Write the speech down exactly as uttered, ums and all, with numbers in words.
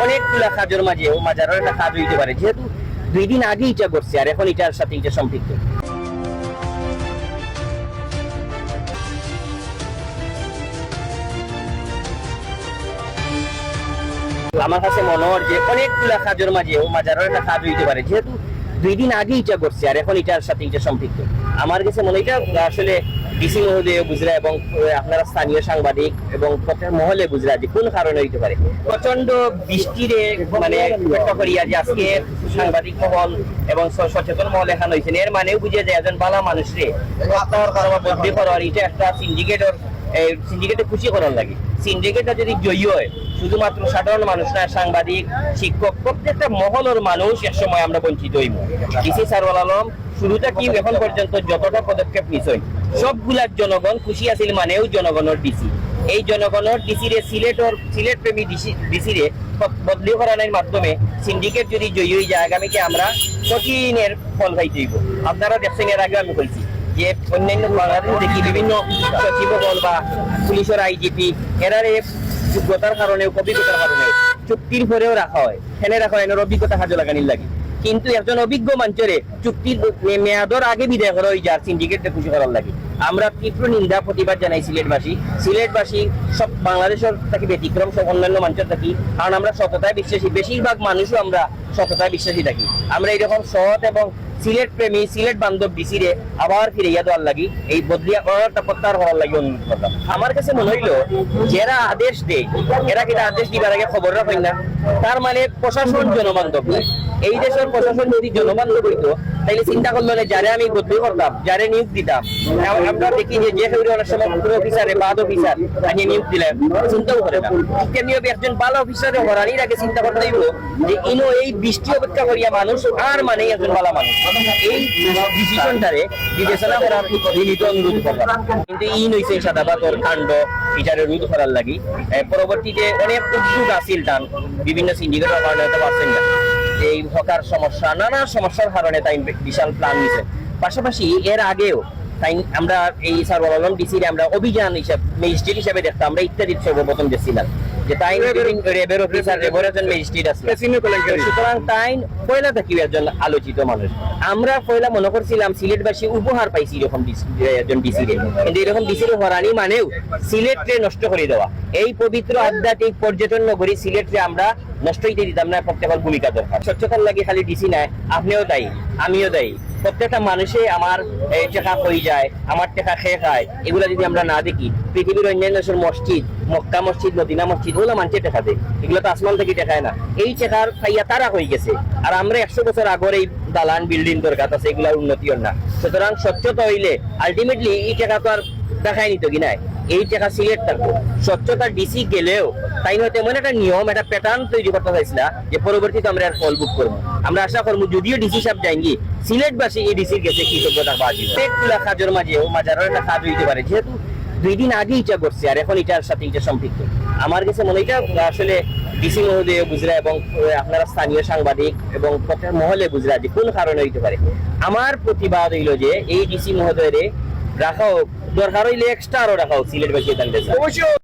অনেকগুলা কাজর মাঝে ও মাজারর একটা কাজ হইতে পারে, যেহেতু দুই দিন আগে এটা ঘটছে আর এখন এটার সাথে এটা সম্পৃক্ত। আমার কাছে মনে হয় যে অনেকগুলা কাজর মাঝে ও মাজারর একটা কাজ হইতে পারে, যেহেতু দুই দিন আগে এটা ঘটছে আর এখন এটার সাথে এটা সম্পৃক্ত। আমার কাছে মনে হয় এটা আসলে ডিসি মহোদয় বুঝরা এবং, আহ, আপনারা স্থানীয় সাংবাদিক এবং প্রত্যেক মহলে বুঝরা যে কোন কারণে হইতে পারে। প্রচন্ড বৃষ্টিরে মানে উপেক্ষা করিয়া যে আজকে সাংবাদিক মহল এবং স-, সচেতন মহল এখানে হইছেন, এর মানেও বুঝে যায় একজন ভালা মানুষরে হত্যা করা বা বদলি করা, আর এটা একটা সিন্ডিকেটর, এই সিন্ডিকেটে খুশি করার লাগে। সিন্ডিকেটটা যদি জয়ী হয়, শুধুমাত্র সাধারণ মানুষ না, সাংবাদিক, শিক্ষক, প্রত্যেকটা মহলর মানুষ এক সময় আমরা বঞ্চিত হইব। ডিসি সারওয়াল আলম শুরু থাকি এখন পর্যন্ত যতটা পদক্ষেপ নিছইন, সবগুলার জনগণ খুশি আছিল, মানেও জনগণর ডিসি। এই জনগণর ডিসি রে সিলেটর, সিলেট প্রেমী ডিসি, ডিসি রে ব-, বদলি করানোর মাধ্যমে সিন্ডিকেট যদি জয়ী হয়ে যায়, আগামীতে আমরা কঠিনের ফল খাইতে হইব। আপনারা দেখছেন, এর আগে আমি বলছি যে অন্যান্য বাংলাদেশ দেখি বিভিন্ন সচিব বল বা পুলিশের আইজিপি, এরারে যোগ্যতার কারণে, অভিজ্ঞতার কারণে চুক্তির পরেও রাখা হয়, এনে রাখা হয় এনার অভিজ্ঞতা কাজে লাগানির লাগি। কিন্তু একজন অভিজ্ঞ মানুষরে চুক্তির মে-, মেয়াদর আগে বিদায় করা হয়ে যার সিন্ডিকেটে খুশি করার লাগি। আমরা তীব্র নিন্দা প্রতিবাদ জানাই সিলেটবাসী। সিলেটবাসী সব বাংলাদেশের থাকি ব্যতিক্রম, সব অন্যান্য মানুষের থাকি, কারণ আমরা সততায় বিশ্বাসী। বেশিরভাগ মানুষও আমরা সততায় বিশ্বাসী থাকি। আমরা এরকম সৎ এবং সিলেট প্রেমী, সিলেট বান্ধব ডিসি রে আবার ফিরাইয়া দেওয়ার লাগি, এই বদলিয়া অর্ডারটা প্রত্যাহার করার লাগি অনুরোধ করলাম। আমার কাছে মনে হইলো, যারা আদেশ দেয়, এরা কিতা আদেশ দিবার আগে খবর রাখেন না? তার মানে প্রশাসন জনবান্ধব না। এই দেশের প্রশাসন যদি জনবান্ধব হইতো, তাইলে চিন্তা করলো না, যারে আমি বদলি করতাম, যারে নিয়োগ দিতাম। আম-, আমরা দেখি যে, যে কেউ অনেক সময় পুরো অফিসারে, বাদ অফিসার আনিয়ে নিয়োগ দিলে চিন্তাও করে না। তেমনি ভাবে একজন ভালো অফিসারে হরানির আগে চিন্তা করতে হইব যে ইনো এই বৃষ্টি অপেক্ষা করিয়া মানুষ আর মানে একজন ভালো মানুষ। এই ডিসিশনটারে বিবেচনা করার বিনীত অনুরোধ করলাম। কিন্তু ইন হইছে সাদাবাদর কাণ্ড, এটারে রোধ করার লাগি। এ, পরবর্তীতে অনেক উদ্যোগ আছিল তান, বিভিন্ন সিন্ডিকেটর কারণে হয়তো পারছেন না। এই হকার সমস্যা, নানা সমস্যার কারণে তাই বিশাল প্ল্যান নিছে। পাশাপাশি এর আগেও তাই আমরা এই সারওয়াল আলম ডিসিরে আমরা অভিযান হিসাব, ম্যাজিস্ট্রেট হিসাবে দেখতাম, আমরা ইত্যাদি সর্বপ্রথম দেখছিলাম যে তাই র্যাবের বিভিন্ন র্যাবের অফিসার, র্যাবের একজন ম্যাজিস্ট্রেট আছিলেন। ক্যাসিনো কেলেঙ্কারি। তো সুতরাং তাই পয়লা থাকিও একজন আলোচিত মানুষ। আমরা পয়লা মনে করছিলাম সিলেটবাসী উপহার পাইছি এরকম ডিসি, একজন ডিসিরে, কিন্তু এরকম ডিসির হরানি মানেও সিলেটরে নষ্ট করে দেওয়া। এই পবিত্র আধ্যাত্মিক পর্যটন নগরী সিলেটরে আমরা নষ্ট হইতে দিতাম না, প্রত্যেকের ভূমিকা দরকার। স্বচ্ছতার লাগি খালি ডিসি নাই, আপনিও দায়ী, আমিও দায়ী। প্রত্যেকটা মানুষে আমার, এ, টেকা কই যায়, আমার টেকা কে খায়, এগুলা যদি আমরা না দেখি, পৃথিবীর অন্যান্য দেশের মসজিদ, মক্কা মসজিদ, মদিনা মসজিদ, ওগুলা মানষে টেকা দেয়, এগুলা তো আসমান থাকি টেকা আয় না। এই টেকার পাইয়া তারা হয়ে গেছে, আর আমরা একশো বছর আগর এই দালান বিল্ডিং দরকার আছে, এগুলার উন্নতি হর না। সুতরাং স্বচ্ছতা হইলে আলটিমেটলি এই টেকা তো আর দেখাই নিত কি নাই, এই টেকা সিলেট থাকবো। স্বচ্ছতা ডিসি গেলেও তাই হয়তো এমন একটা নিয়ম, একটা প্যাটার্ন তৈরি করতে চাইছিলা যে পরবর্তীতে আমরা এর ফল ভোগ করবো। আমরা আশা করবো যদিও ডিসি সাহেব যাইনগি, সিলেটবাসী এই ডিসির গেছে কৃতজ্ঞ থাকবা আজীবন। অনেকগুলা কাজের মাঝে ও মাজারর একটা কাজ হইতে পারে, যেহেতু দুই দিন আগে এটা ঘটছে আর এখন এটার সাথে এটা সম্পৃক্ত। আমার কাছে মনে হয় এটা আসলে ডিসি মহোদয় বুঝরা এবং, আহ, আপনারা স্থানীয় সাংবাদিক এবং প্রত্যেক মহলে বুঝরা যে কোন কারণে হইতে পারে। আমার প্রতিবাদ হইলো যে এই ডিসি মহোদয়রে রাখা হোক, দরকার হইলে এক্সট্রা আরো রাখা হোক সিলেটবাসী এখান থেকে। অবশ্যই।